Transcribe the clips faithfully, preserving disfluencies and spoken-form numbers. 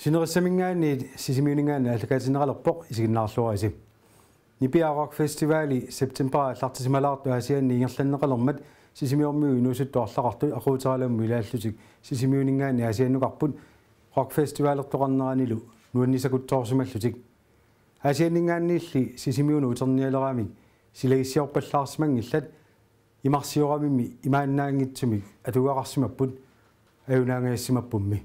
Sinerissaminngaanniit Sisimiuninngaanniit aallakaatitsineqalerpoq, isiginnaarluarisi. Nipiaa Rock Festivali september aallartisimalaartoq Aasianni ingerlanneqalermat Sisimiormiut inuusuttut arlaqartut aquuteralammut ilaallutik Sisimiuninngaanniit Aasiannukarput rock festivalertoqarneranilu nuannisakutsoorsimallutik. Aasianninngaanniilli Sisimiunut uternialeramik silagissiorpallaarsimanngillat, imarsioramimmi imaannaanngitsumik atugaqarsimapput, ajunaangajassimappummi.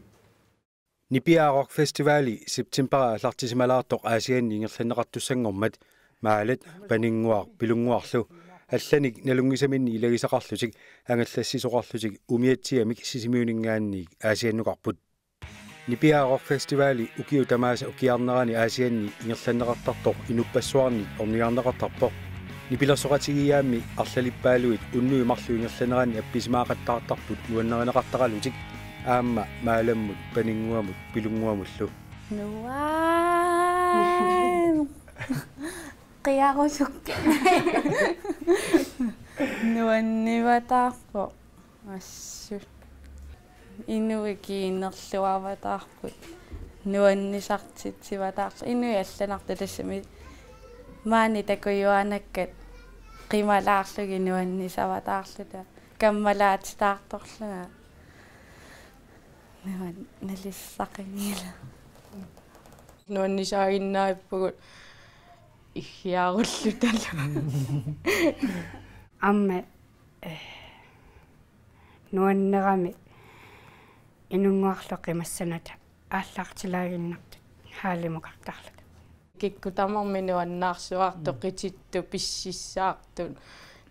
Nipiaa Rock Festivali september aallartisimalaartoq Aasianni ingerlanneqartussanngormat Maalat, Paninnguaq Pilunnguarlu allanik nalunngisaminnik ilagisaqarlutik angallassisoqarlutik umiatsiamik Sisimiuninngaanniit Aasiannukarput. Nipiaa Rock Festivali ukiut tamaasa ukiarnerani Aasianni ingerlanneqartartoq inuppassuarnit ornigarneqartarpoq. Nipilersoqatigiiaammi arlalippaaluit unnuit marluk ingerlaneranni appisimaaqattaartarput nuannarineqartaralutik, aamma Maalammut, Paninnguamut Pilunnguamullu. Nuan. Qiarusuk. Nuannivataarpoq. Assut. Inuit kiinnerluavataarput. Nuannisartitsivataarput. Inuit allanartut tassami maani takujuaanakkat qimalaarlugit nuannisavataarluta. Kammalaatitaartorlunga. Nuan-, nalissaqanngilaq. Nuannisaaginnarpugut ihiarullutalu. Aamma, eh, nuannerami Pilunnguarlu qimassanata aallartilaaginnartut haalimukartarluta. Kikkut tamarmik nuannaarsuartut, mm, qitittut, pississaartut,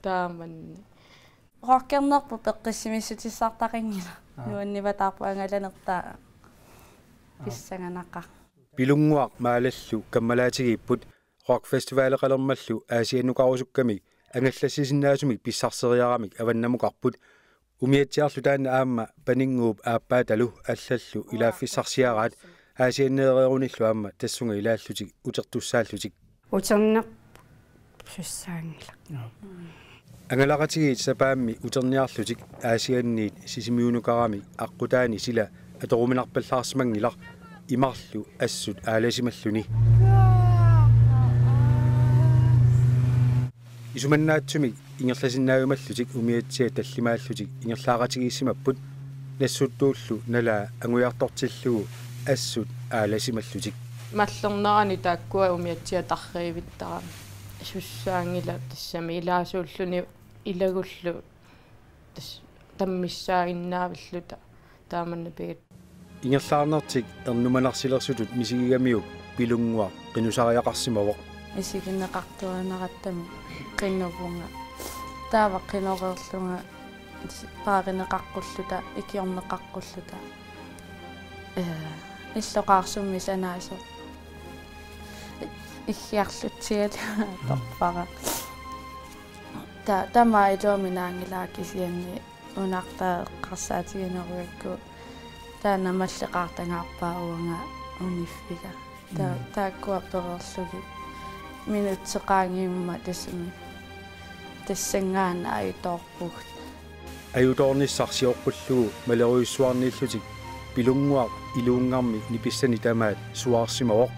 taamanni. Rockernerput peqqissimissutissartaqanngilaq. Aa. Nuannivataarput angalanertaa. Aa. Pissanganaqaaq. Pilunnguaq Maalallu kammalaatigiipput, rock festivaleqalermallu Aasiannukarusukkamik angallassisinnaasumik pissarseriaramik avannamukarput. Umiatsiarlu taanna aamma Paninnguup aappaatalu allallu ilaaffissarsiaraat, Aasianneereerunillu aamma tassunga ilaallutik utertussaallutik. Uternerput sussaanngilaq. Joo. Angalaqatigiit sapaammi uterniarlutik Aasianniit Sisimiunukaramik aqqutaani sila atoruminarpallaarsimanngilaq, imarlu assut aalasimalluni. Isumannaatsumik ingerlasinnaajumallutik umiatsiat tallimaallutik ingerlaaqatigiissimapput, Nassuttuullu nalaa angujartortillugu assut aalasimallutik. Mallernerani taakkua umiatsiat tarriivittarami sussaanngilaq, tassami ilaasuulluni ilagullu tassa tammissaaginnaavilluta taamanna pigatta. Ingerlaarnertik ernumanarsilersutut misigigamiuk Pilunnguaq qinusariaqarsimavoq. Isigineqartuaannarattami qinuvunga. Taava qinoreerlunga paarineqaqqulluta, ikiorneqaqqulluta. Eh, illoqarsummi sanaasoq. Ihiarlutsialu torpara. Ta-, tamaat iluamik naanngilaa kisianni unartaa eqqarsaatiginerugakku taanna malleqartangaarpaa uanga uniffiga. Ta-, mm, taakkua pereerlugit. Minutsit qaangiummata tassami. Tassanngaannaq ajutoorpugut. Ajutoornissaq sioqqullugu malerujussuarniillutik Pilunnguaq iluunngarmi nipissani tamaat suaarsimavoq.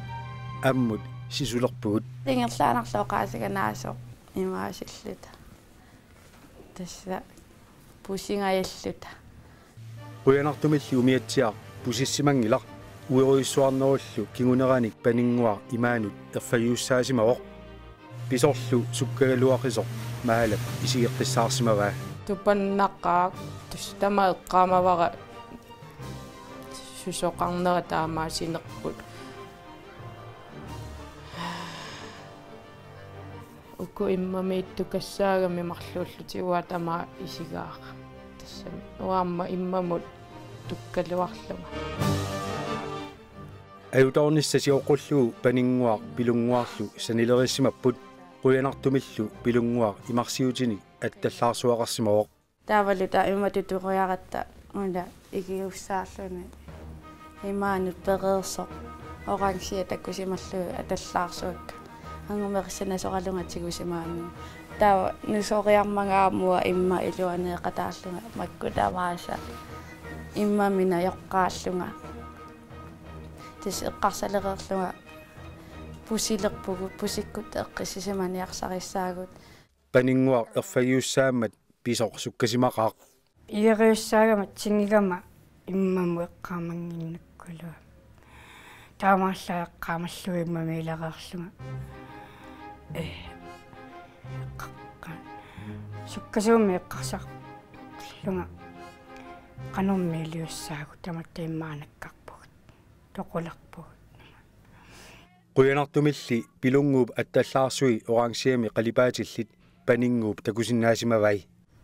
Ammut sisulerpugut. Ingerlaannarlu oqaasiga naasoq imaasilluta. Tassa pusingajalluta. Qujanartumilli umiatsiaq pusissimanngilaq, uerujussuarnerullu kinguneranik Paninnguaq imaanut erfajussaassimavoq. Pisorlu sukkagaluaqisoq Maalap isigeqqissaarsimavaa. Tupannaqaaq, tassa tamaat eqqaamavara susoqarnera taamaasinerput. Uku immamiittukassaagamik marluullutik uanga tamaat isigaara. Tassami uanga aamma immamut tukkaluarlunga. Ajutoornissaq sioqqullugu Paninnguaq Pilunnguarlu sanilerissimapput, qujanartumillu Pilunnguaq imarsiutinik attallaarsuaqarsimavoq. Taavalu taava imatut turuiaratta una ikigussaarluni imaanut pereersoq, orange takusimallugu atallaarsuakka. Angumerisinnasoqalunga tigusimaarnanga. Taava nusoriarmanga aamma uanga imma iluaneeqataarlunga makku tamaasa immamik najoqqaarlunga. Tassa eqqarsalereerlunga pusilerpugut, pusikkut eqqissisimaniarsarissaagut. Paninnguaq erfagiussaammat pisoq sukkasimaqaaq. Igeriussaagama tingigama immamut eqqaamannginnakkulua. Taamaallaat eqqaamallugit immamiilereerlunga. Eh, eqqaqqaan. Sukkasuumik eqqarsarlunga qanormi iliussaagut tamatta immaanakkarpugut. Toqulerpugut. Qujanartumilli Pilunnguup attallaarsui orangiami qalipaatillit Paninnguup takusinnaasimavai.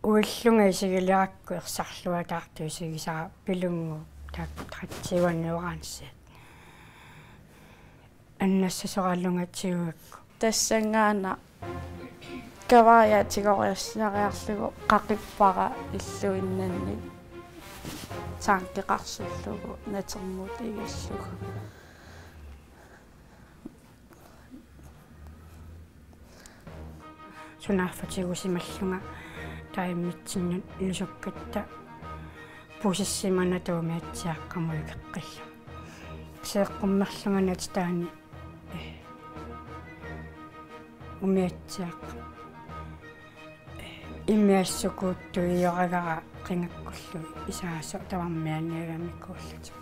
Uillunga isigiliarakku ersarluataartut isigisara Pilunnguup taakku tretten orangiat. Annassasoralunga tigugakku. Tassanngaannaq kavaaja tigoriassariarlugu qaqippara illuinnanni tankeqarsullugu natermut igillugu. Sunaaffa tigusimallunga taimmitsinnut nusukkatta pusissimanatuumiatsiaqqamut ikeqqillunga. Seeqqummerlunga natitaani, eh, umiatsiaqqamut. Immiassukuuttuioragara qingakkullu isaasoq tamarmiaaniagamikuullutik.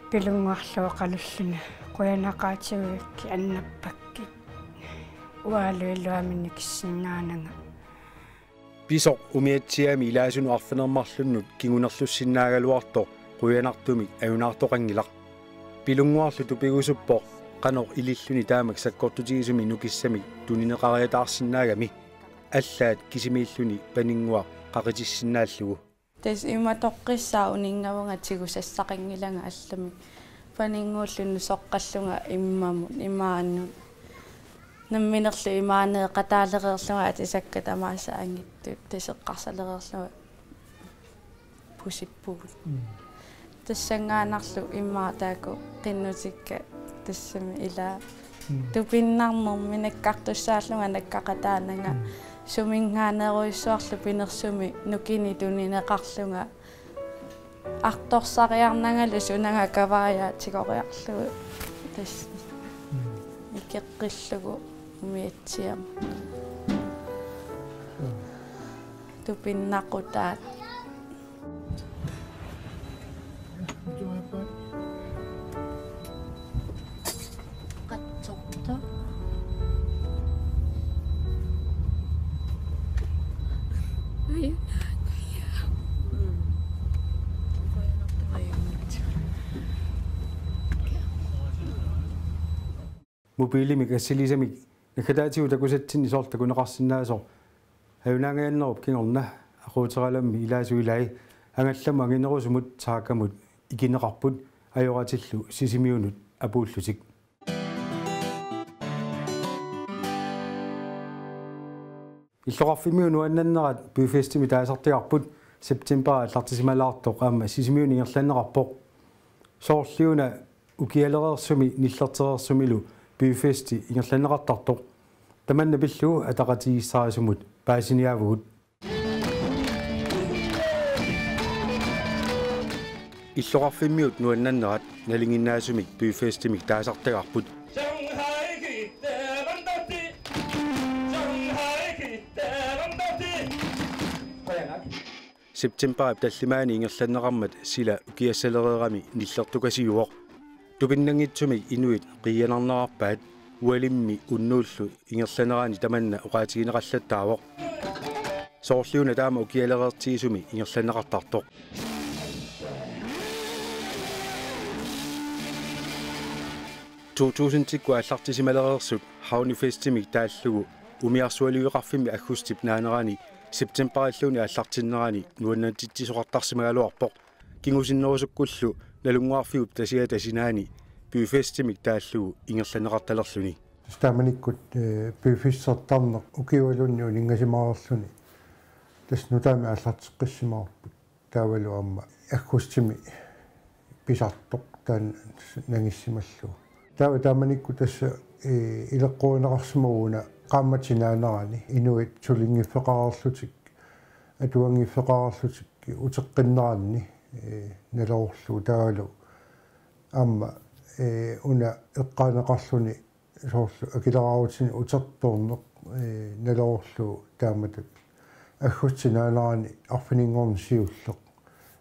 Pilunnguarlu oqalulluni qujanaqaatigigakkit annappakkit. Ualuiluaminik kissinnaananga. Pisoq umiatsiaami ilaasunut arfineq-marlunnut kingunerlussinnaagaluartoq qujanartumik ajunaartoqanngilaq. Pilunnguarlu tupigusuppoq qanoq ililluni taamak sakkortutigisumik nukissamik tunineqariataarsinnaagami. Allaat kisimiilluni Paninnguaq qaqitissinnaallugu. Tassa ima toqqissaa uninngavunga tigusassaqanngilanga allamik. Paninnguullu nusoqqallunga immamut imaannut. Namminerlu imaaneeqataalereerlunga atisakkat tamaasa angittut tassa eqqarsalereerlunga pusippugut. Mm. Tassanngaannarlu immaqa taakku qinnutikka tassami ilaa. Mm. Tupinnarnermi nakkartussaallunga nakkaqataananga. Mm. Suminngaanerujussuarlu pinersumi nukini tunineqarlunga. Artorsariarnangalu sunanga kavaaja tigoriarlugu. Tassa. Mm. Ikeqqillugu umiatsiamut. Mm. Tupinnaqutaat. Qatsorta. Ai. Mobilimik assilisamik naggataatigut takusatsinni soorlu takuneqarsinnaasoq ajunaangajannerup kingorna aquuteralammi ilaasut ilai angallamut anginerusumut saakkamut ikineqarput ajoratillu Sisimiunut apuullutik. Illoqarfimmiut nuannaannerat Byfestimik taasartagarput september aallartisimalaartoq aamma Sisimiuni ingerlanneqarpoq. Soorliuna ukialereersumi nillertereersumilu Byfesti ingerlanneqartartoq. Tamanna pillugu ataqatigiissarisumut paasiniaavugut. Illoqarfimmiut nuannaannerat nalinginnaasumik Byfestimik taasartagarput. Septemberip tallimaani ingerlanneqarmat sila ukiassalereerami nillertukasiuvoq. Tupinnanngitsumik inuit qiianarnerarpaat ualimmi unnuullu ingerlanerani tamanna oqaatigineqallattaavoq. Soorliuna taama ukialereertigisumi ingerlanneqartartoq. To tusindikkut aallartisimalereersut Havnefestimik taallugu umiarsualiveqarfimmi aggustip naanerani septemberilluunniit aallartinnerani nuannaatitsisoqartarsimagaluarpoq. Kingusinnerusukkullu Nalunnguarfiup tasiata sinaani Byfestimik taallugu ingerlanneqartalerluni. Tassa taamanikkut, eh, Byfestertarneq ukiualuunniit uninngasimareerluni. Tassa nutaamik aallarteqqissimavarput. Taavalu aamma aggustimi pisartoq taanna nangissimallugu. Taava taamanikkut tassa, eh, ileqqorineqarsimavugut una qaammatip naanerani inuit sulinngiffeqareerlutik, atuanngiffeqareerlutik uteqqinneranni ee, naloorlugu taavalu aamma, ee, una eqqaaneqarluni soorlu akileraarutini utertoorneq, ee, naloorlugu taamatut aggustip naanerani arfininngorneq siulleq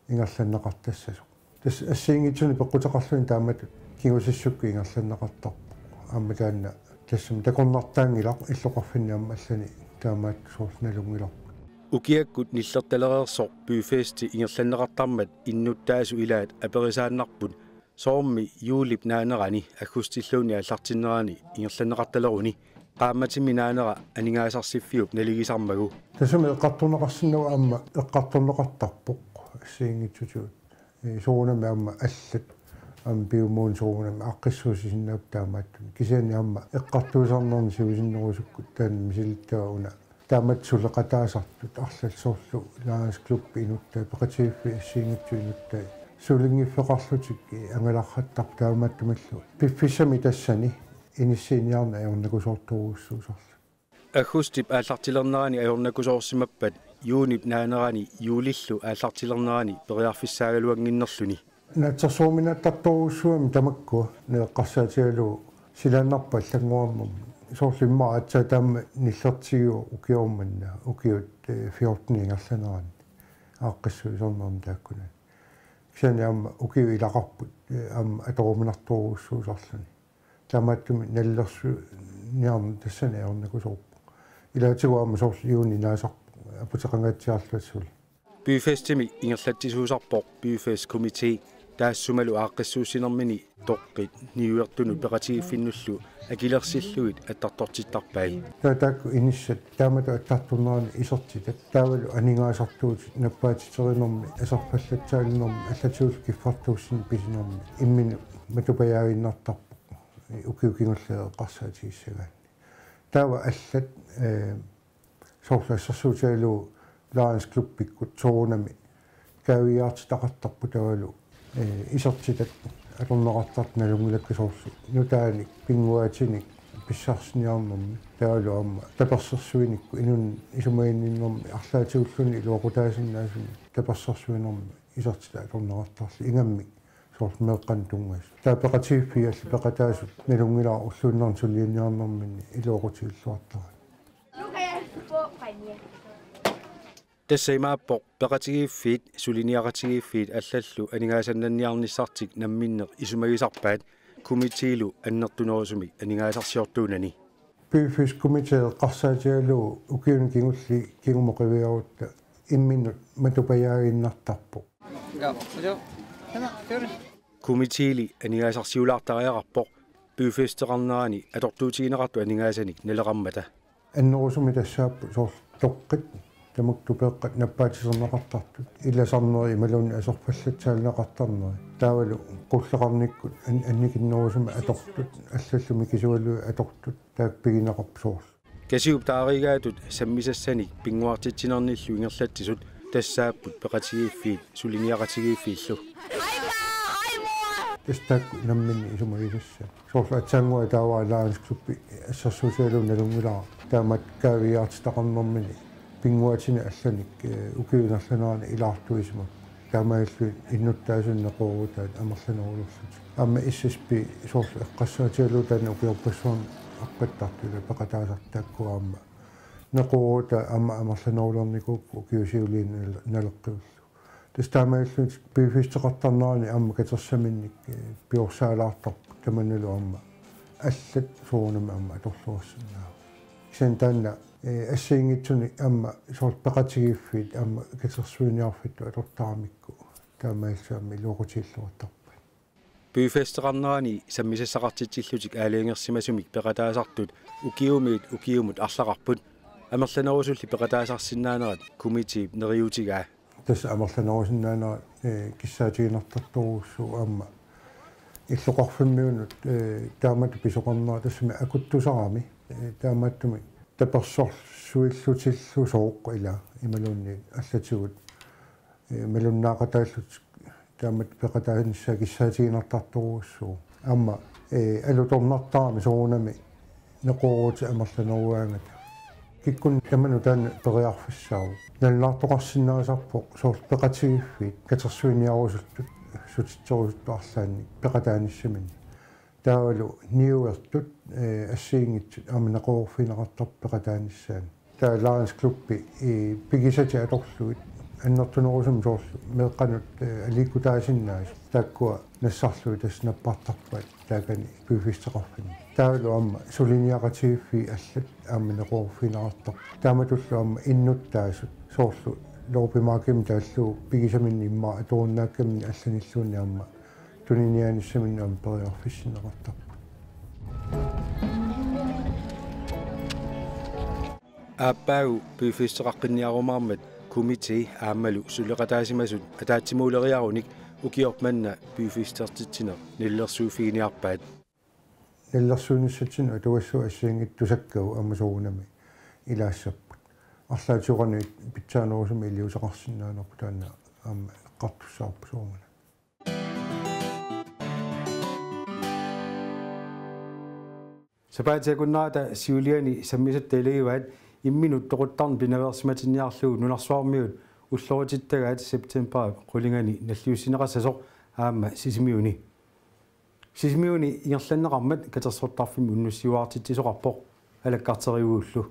ingerlanneqartassasoq. Tassa assigiinngitsunik peqquteqarluni taamatut kingusissukkut ingerlanneqartarpoq. Aamma taanna tassami takornartaanngilaq illoqarfinni aamma allani taamaattoq soorlu nalunngilarput. Ukiakkut nillertalereersoq Byfesti ingerlanneqartarmat innuttaasut ilaat aperisaannarput soormi juulip naanerani aggustilluunniit aallartinnerani ingerlanneqartaleruni qaammatimmi naanera aningaasarsiorfiup naligisarmagu. Tassami eqqartorneqarsinnaavoq aamma eqqartorneqartarpoq assigiinngitsutigut. Ee, soorunami aamma allat aamma piumagunik soorunami aaqqissuussisinnaapput taamaattunik. Kisianni aamma eqqartuisarnerni siusinnerusukkut taanna misilittagaq una taamatut suleqataasartut arlallit soorlu Lions Club inuttai peqatigiiffiit assigiinngitsut inuttai sulinngiffeqarlutik angalarrattarput taamaattumillu piffissami tassani inissiiniarneq ajornakusoortorujussuusarlutik. Aggustip aallartilernerani ajornakusoorsimappat juunip naanerani juulillu aallartilernerani periarfissaagaluannginnerluni. Naatsorsuuminaattartorujussuugami tamakkua neeqqarsaatigalugu silaannarpoq allanngorarnermi. Soorlu immaqa aatsaat taama nillertigivoq ukioq manna, ukiut, ee, fjorten ingerlaneranni aaqqissuisarnermi taakkunani. Kisianni aamma ukiut ilaqarput, ee, aamma atoruminartorujussuusarluni. Taamaattumik nalilersuiniarneq tassani ajornakusoorpoq. Ilaatigut aamma soorlu juuni naasarpoq aputeqangaatsiarluta suli. Byfestimi ingerlatsisuusarpoq Byfest Komité taassumalu aaqqissuussinermini toqqit niuertunut peqatigiiffinnullu akilersillugit attartortittarpai. Taava taakku inissat taamatut attartornerani isertitat taavalu aningaasartuutit nappaatiterinermi aserfallatsaalinermi allatigullu kiffartuussineq pisinermi imminut matupajaaginnartarpoq ukiut kingulliit eqqarsaatigissagaanni. Taava allat, ee, soorlu assersuutigalugu Lions Clubikkut soorunami kaaviiaartitaqartarput taavalu, ee, isertitat atorneqartartut nalunngilakka soorlu nutaanik pinnguaatinik pissarsiniarnermi taavalu aamma tapersersuinikkut inunnut isumaginninnermi arlaatigulluni iluaqutaasinnaasunik tapersersuinermi isertitat atorneqartarluni ingammik soorlu meeqqanut tunngasut. Taava peqatigiiffiit allat peqataasut nalunngilara ulluinnarni suliniarnerminni iluaqutigilluartarami. Tassa imaappoq peqatigiiffiit suliniaqatigiiffiit allallu aningaasannanniarnissartik namminneq isumagisarpaat komiteelu annertunerusumik aningaasarsiortuunani. Byfest Komité eqqarsaatigalugu ukiuni kingulliit kingumut qiviarutta imminut matupajaaginnartarpoq. Ja, ja. Komiteeli aningaasarsiulaartariaqarpoq Byfesteqarnerani atortuutigineqartut aningaasanik naleqarmata. Annerusumik tassaapput soorlu toqqit tamakku tupeeqqat nappaatiserneqartartut ilasarnerit imaluunniit aserfallatsaalineqartarnerit taavalu qulleqarnikkut an-, annikinnerusumik atortut allallu mikisugalugit atortut taakku pigineqarput soorlu. Kasiup taariigaatut sammisassanik pinnguartitsinernillu ingerlatsisut tassaapput peqatigiiffiit suliniaqatigiiffiillu. Tassa taakku namminneq isumagisassat. Soorlu aatsaannguaq taava Lions Clubi assersuutigalugu nalunngilara. Taamaattumik kaaviiaartitaqarnermini pinnguaatinik allanik, ee, ukiup ingerlanerani ilaartuisimapput. Taamaalilluni innuttaasunik neqeroorutaat amerlanerulerlutik. Aamma S S P soorlu eqqarsaatigalugu taanna ukiorpassuarni aqquttartut ilaa peqataasartut taakkua aamma neqeroorutaat aamma amerlanerulernikuupput ukiut siuliini nal-, naleqqiullugu. Tassa taamaalilluni Byfesteqartarnerani aamma katersaminnik, ee, piorsaalaartarput tamannalu aamma allat soorunami aamma atorluarsinnaavoq. Kisianni taanna, ee, assigiinngitsunik aamma soorlu peqatigiiffiit aamma katersuiniarfittut atortaramikku taamaalillutik aamma iluaqutigilluartarpaat. Byfesteqarnerani sammisassaqartitsillutik aalajangersimasumik peqataasartut ukiumiit ukiumut arlaqarput. Amerlanerusulli peqataasarsinnaanerat komiteep neriuutigaa. Tassa amerlanerusinnaanerat, ee, kissaatiginartartorujussuuvoq aamma illoqarfimmiunut, ee, taamatut pisoqarnera tassami akuttusarami, ee, taamaattumik tapersersuillutillusooq ilaa imaluunniit allatigut, ee, malunnaaqataallutik taamatut peqataanissaa kissaatiginartartorujussuuvoq. Aamma, ee, alutornartarami soorunami neqeroorutit amerlanerugaangata. Kikkunnit tamanut taanna periarfissaavoq. Nalunaartoqarsinnaasarpoq soorlu peqatigiiffiit katersuiniarusuttut sutitserusuttut arlaannik peqataanissaminnik. Taavalu niuertut, eh, assigiinngitsut aamma neqeroorfigineqartarput peqataanissaannik. Taava Lions Klubbi, eh, pigisatit atorlugit annertunerusumik soorlu meeqqanut, eh, aliikkutaasinnaasut taakkua nassarlugit tassa nappartarpaat taakani byfesteqarfinni. Taavalu aamma suliniaqatigiiffiit allat aamma neqeroorfigineqartarput. Taamatullu aamma innuttaasut soorlu loppemarkedimi taallugu pigisaminnik immaqa atorunnaakkaminnik allanilluunniit aamma tuniniaanissaminnik aamma periarfissinneqartarput. Aappaagu byfesteqaqqinniarumaarmat komité aammalu suleqataasimasut ataatsimuuleriarunik ukioq manna byfestertitsineq nalilersuiffiginiarpaat. Nalilersuinissatsinnut atugassat assigiinngitsut tusakkagut aamma soorunami ilaassapput. Arlaatigut qanoq pitsaanerusumik iliuuseqarsinnaanerput taanna aamma eqqartussavarput soorunami. Sapaatip akunnerata siuliani sammisatta ilagivaat imminut toquttarneq pinaveersimatinniarlugu nunarsuarmiut ulloritittagaat septembarip qulingani nalliussinneqassasoq aamma Sisimiuni. Sisimiuni ingerlanneqarmat katersortarfimmi unnussiuaartitsisoqarpoq alakkarteriguullu.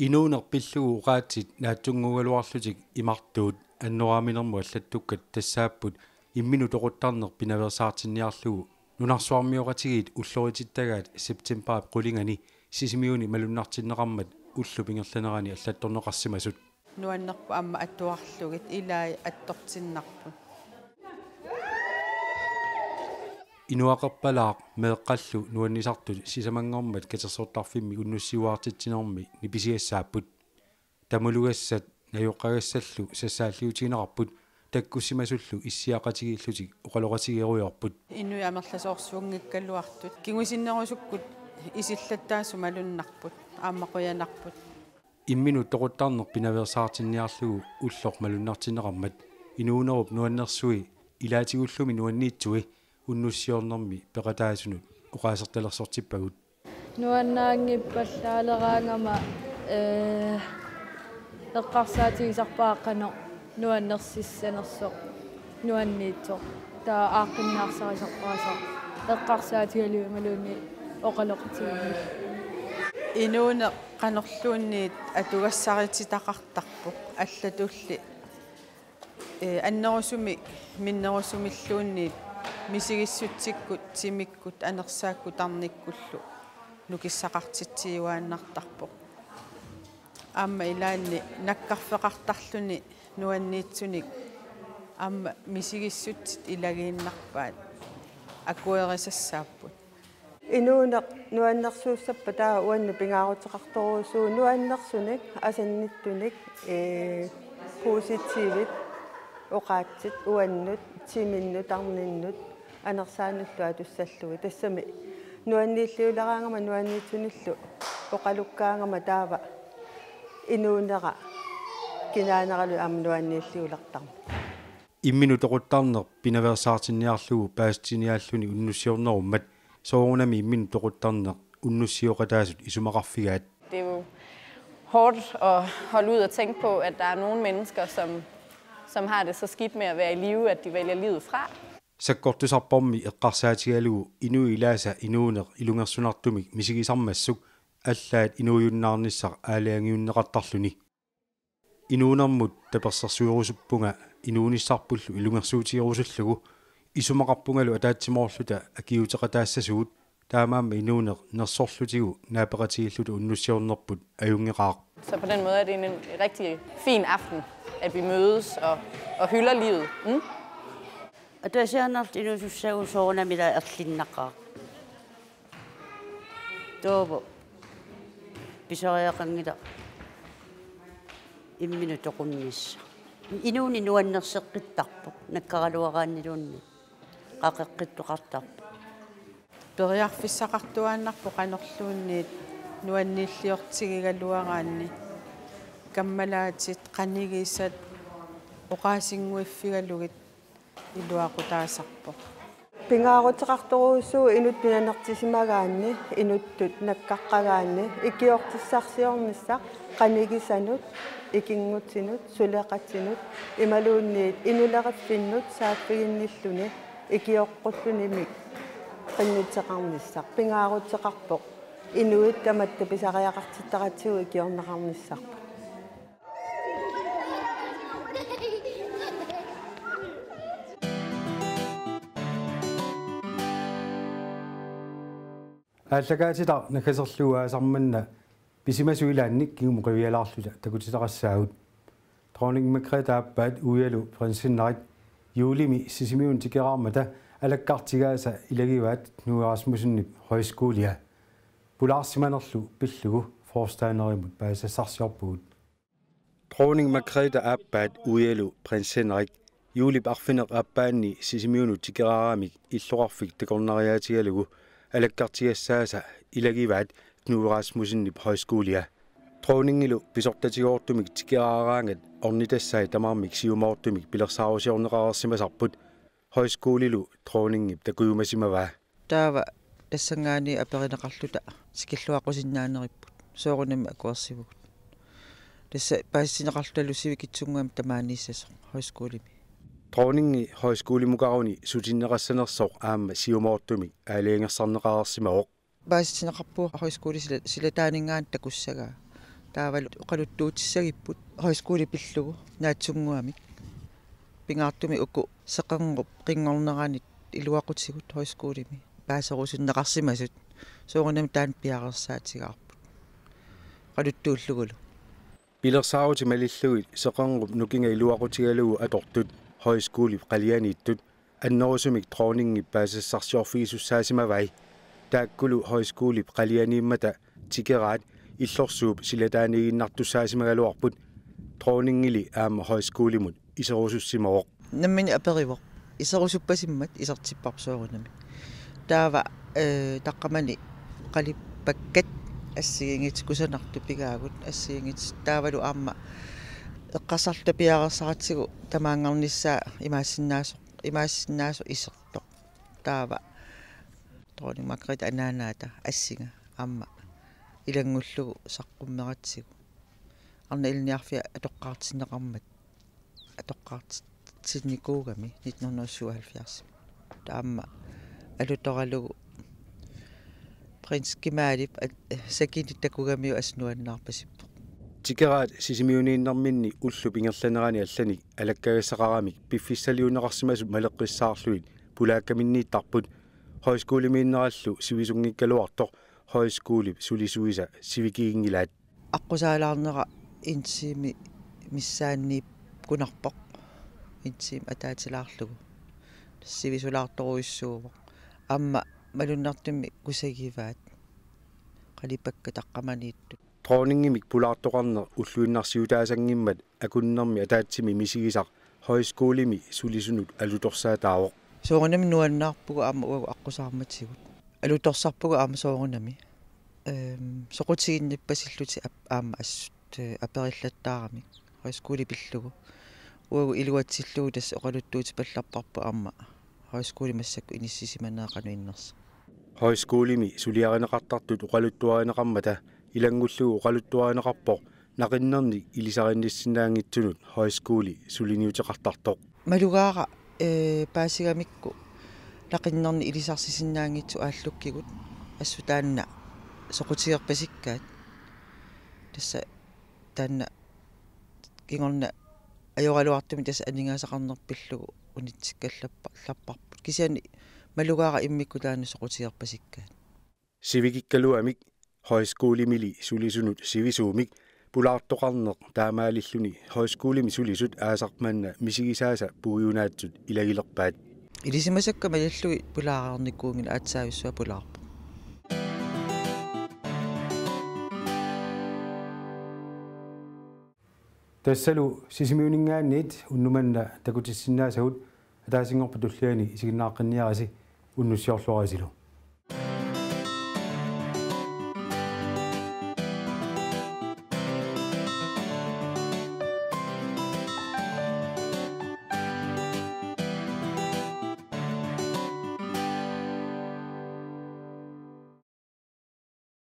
Inuuneq pillugu oqaatsit naatsunnguugaluarlutik imartuut annoraaminermut allattukkat tassaapput imminut toquttarneq pinaveersaartinniarlugu nunarsuarmioqatigiit ulloritittagaat septembarip qulingani Sisimiuni malunnartinneqarmat ullup ingerlanerani allattorneqarsimasut. Nuannerpoq aamma atuarlugit ilai attortinnarput. Inuaqerpalaaq meeqqallu nuannisartut sisamanngormat katersortarfimmi unnussiuaartitsinermi nipisiassaapput. Tamulugassat najoqqagassallu sassaalliutigineqarput takkussimasullu issiaqatigiillutik oqaloqatigeerujoorput. Inuit amerlasoorsuunngikkaluartut kingusinnerusukkut isillattaasut malunnarput aamma qujanarput. Imminut toquttarneq pinaveersaartinniarlugu ulloq malunnartinneqarmat inuunerup nuannersui ilaatigullumi nuanniitsui unnussiornermi peqataasunut oqaasertalersortippagut. Nuannaanngippallaaleeraangama, ee, eqqarsaatigisarpara qanoq nuannersissanersoq nuanniitsoq. Taava aaqqinnaarsarisarpara soorlu eqqarsaatigalugit imaluunniit oqaloqatigalugit. Inuuneq qanorluunniit atugassarititaqartarpoq allatulli. Ee, annerusumik minnerusumilluunniit misigissutsikkut, timikkut, anersaakkut, tarnikkullu nukissaqartitsiuaannartarpoq. Aamma ilaanni nakkarfeqartarluni nuanniitsunik aamma misigissutsit ilagiinnarpaat akuerisassaapput. Inuuneq nuannersuussappat taava uannut pingaaruteqartorujussuuvoq nuannersunik, asannittunik, ee, positivit, oqaatsit uannut, timinnut, tarninnut, anersaanullu atussallugit. Tassami nuanniilliuleraangama nuanniitsunillu oqalukkaangama taava inuunera kinaaneralu aamma nuanniilliulertarmat. Imminut toquttarneq pinaveersaartinniarlugu paasitiniaalluni unnussiornerummat soorunami imminut toquttarneq unnussiooqataasut isumaqarfigaat. Det er jo hårdt at holde ud og tænke på, at der er nogle mennesker, som, som har det så skidt med at være i live, at de vælger livet fra. Sakkortusarpormi eqqarsaatigalugu inuit ilaasa inuuneq ilungersunartumik misigisarmassuk allaat inuujunnaarnissaq aalajangiunneqartarluni. Inuunermut tapersersuerusuppunga inuunissarpullu ilungersuutigerusullugu, isumaqarpungalu ataatsimoorluta akiuuteqataassasugut, taamaammat inuuneq nersorlutigu naapeqatigiilluta unnussiornerput ajunngeqaaq. Så på den måde er det en, en rigtig fin aften, at vi mødes og, og hylder livet. Mm? Atuasiaannarluta inuusussaagut soorunami ila erlinnaqaaq. Taava pisariaqanngilaq imminut toqunnissaq. Inuuneq nuannerseqqittarpoq, nakkaraluaraanniluunniit qaqeqqittoqartarpoq. Periarfissaqartuaannarpoq qanorluunniit nuanniilliortigigaluaraanni. Kammalaatit, qanigisat, oqaasinnguiffigalugit iluaqutaasarpoq. Pingaaruteqartorujussuuvoq inuttut nanertisimagaanni, inuttut nakkaqqagaanni, ikiortissarsiornissaq qanigisanut, ikinngutinut, suleqatinut, imaluunniit inuleriffinnut saaffiginnilluni ikioqqullunimik qinnuteqarnissaq. Pingaaruteqarpoq inuit tamatta pisariaqartittaratsigu ikiorneqarnissarput. Aallakaatitaq naggaserlugu aasaq manna pisimasut ilaannik kingumut qivialaarluta takutitaqassaagut. Dronning Margrethe aappaat uialu prinsinneri juulimi Sisimiunut tikeraarmata alakkartigaasa ilagivaat Knud Rasmussenip Højskolia. Pulaarsimanerlu pillugu forstænderimut paasisassarsiorpugut. Dronning Margrethe aappaat uialu prinsinneri juulip arfineq-aappaanni Sisimiunut tikeraaramik illoqarfik takornariaatigalugu alakkartigassaasa ilagivaat Knud Rasmussenip Højskolia. Dronningilu pisortatigoortumik tikeraaraangat ornitassai tamarmik siumoortumik pilersaarusiorneqareersimasarput, højskolilu dronningip takujumasimavaa. Taava tassanngaanniit aperineqarluta tikilluaqqusinnaaneripput, soorunami akuersivugut. Tassa paasitinneqarlutalu sivikitsunnguamik tamaaniissasoq højskolimi. Dronningi højskolimukaruni sutinneqassanersoq aamma siumoortumik aalajangersarneqareersimavoq. Paasitinneqarpugut højskoli sila-, silataaninngaanniit takussagaa. Taavalu oqaluttuutissagipput højskoli pillugu naatsunnguamik. Pingaartumik uku seqernup qinngorneranit iluaqutigut højskolimi paaserusunneqarsimasut. Soorunami taanna piareersaatigaarput. Oqaluttuullugulu. Pilersaarutit malillugit seqernup nukinga iluaqutigalugu atortut højskolip qalianiittut annerusumik dronningip paasisassarsiorfigisussaasimavai. Taakkulu højskolip qalianiimmata tikeraat illorsuup silataaniiginnartussaasimagaluarput, dronningili aamma højskolimut iserusussimavoq. Nammineq aperivoq. Iserusuppasimmat isertipparput soorunami. Taava, eh, taqqamani qalipakkat assigiinngitsut kusanartut pigaagut assigiinngitsut. Taavalu aamma eqqarsarluta piareersaratsigu tamaanngarnissaa imaassinnaasut, imaassinnaasut isertoq. Taava Dronning Margrethe anaanaata assinga aamma ilanngullugu saqqummeratsigu. Arnat ilinniarfiat atoqqaartinneqarmat, atoqqaartitsinnikuugami nitten hundrede og syvoghalvfjerds. Taama alutoralugu prins Kemalip at-, sakinit takugamiuk assut nuannaarpasippoq. Tikeraat Sisimiuniinnerminni ullup ingerlanerani allanik alakkagassaqaramik piffissaliunneqarsimasut maleqqissaarlugit pulaakkaminniittarput, højskolimiinnerallu sivisunngikkaluartoq højskolip sulisuisa sivikiginngilaat. Aqqusaalaarnera en time missaanniippunarpoq. En time ataatilaarlugu. Sivisulaartorujussuuvoq. Aamma malunnartumik kusagivaat. Qalipakkat taqqamaniittut. Dronningimik pulaartoqarneq ulluinnarsiutaasanngimmat akunnermi ataatsimi misigisaq højskolimi sulisunut alutorsaataavoq. Soorunami nuannaarpugut aamma uagut aqqusaarmatigut. Alutorsarpugut aamma soorunami. Ehm, soqutiginnippasillutik ap-, aamma assut, eh, aperillattaaramik. Højskoli pillugu. Uagut iluatsillugu tassa oqaluttuutipallarparput aamma højskoli massakkut inissisimanera qanoq innersoq. Højskolimi suliarineqartartut oqaluttuarineqarmata ilanngullugu oqaluttuarineqarpoq naqinnernik ilisarinissinnaanngitsunut højskoli suliniuteqartartoq. Malugaara, eh, paasigamikku naqinnernik ilisarsisinnaanngitsut aallukkigut assut taanna soqutigerpasikkaat. Tassa taanna kingorna ajoraluartumik tassa aningaasaqarneq pillugu unitsikkallarpa-, -llarparput. Kisianni malugaara immikkut taanna soqutigerpasikkaat. Sivikikkaluamik, højskolimili sulisunut sivisuumik, pulaartoqarneq taamaalilluni højskolimi sulisut aasaq manna misigisaasa puigunaatsut ilagilerpaat. Ilisimasakka malillugit pulaareernikuunngilaq, aatsaavissuaq pulaarpoq. Tassalu Sisimiuninngaanniit unnuk manna takutissinnaasagut, ataasinngorpat tulliani isiginnaaqqinniarisi, unnussiorluarisilu.